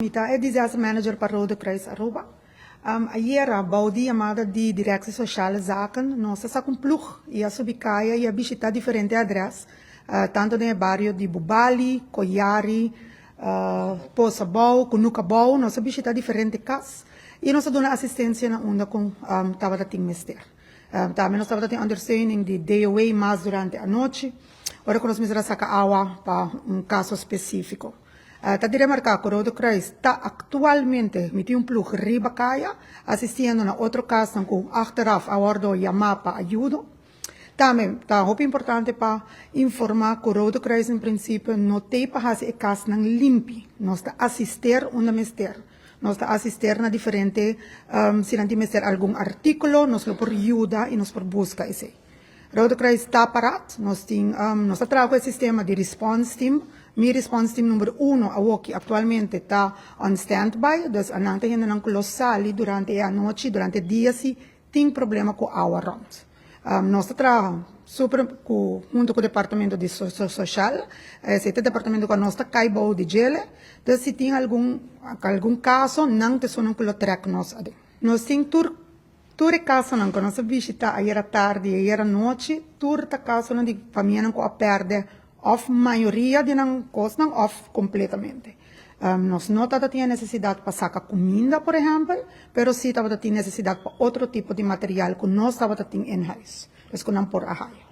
Mi ta e Disaster Manager pa Rode Kruis Aruba. Ayera, bou di yamada di Directie Sociale Zaken, nos a saca un ploeg y a subi caya y a bishita diferente adres, tanto den e bario di Bubali, Koyari, Posa Bou, Kunuka Bou. Nos a bishita diferente cas y nos a duna asistencia na unda cu tabata tin mester. Tambe nos tabata tin ondersteuning di DOW mas durante anochi, ora cu nos mester a saca awa pa un caso specifico. Ta di remarká ku Rode Kruis ta aktualmente mi tin un plug riba kaya asistiendo na otro kasnan ku achteraf a wòrdu yamá pa ayudo. Tambe ta hopi importante pa informá ku Rode Kruis en prinsipio no t'ei pa hasi e kasnan limpi. Nos ta asister unda mester. Nos ta asister na diferente si nan tin mester algun artíkulo nos lo por yuda i nos por buska esei. Rode Kruis ta parat, nos tin nos ta traha ku e sistema di response team. Mi response team number uno awoki aktualmente ta on standby, dus anan ta hendenan ku lo sali durante e anochi, durante e dia si tin problema ku awa rònt. Nos ta traha super ku hunto ku departamento di soshal, esei ta e departamento ku anos ta kai bou di djele, dus si tin algun algun kaso nan ta esunnan ku lo trèk nos aden. Nos tin tur Tur e kasonan ku nos a bishitá ayera tardi i ayera nochi, tur ta kasonan di famianan ku a pèrdè òf mayoria di nan kosnan òf kompletamente. Nos no tabata tin e nesesidat pa saka kuminda, por ehèmpel, pero sí tabata tin nesesidat pa otro tipo di material ku nos tabata tin in huis, pues ku nan por a haya.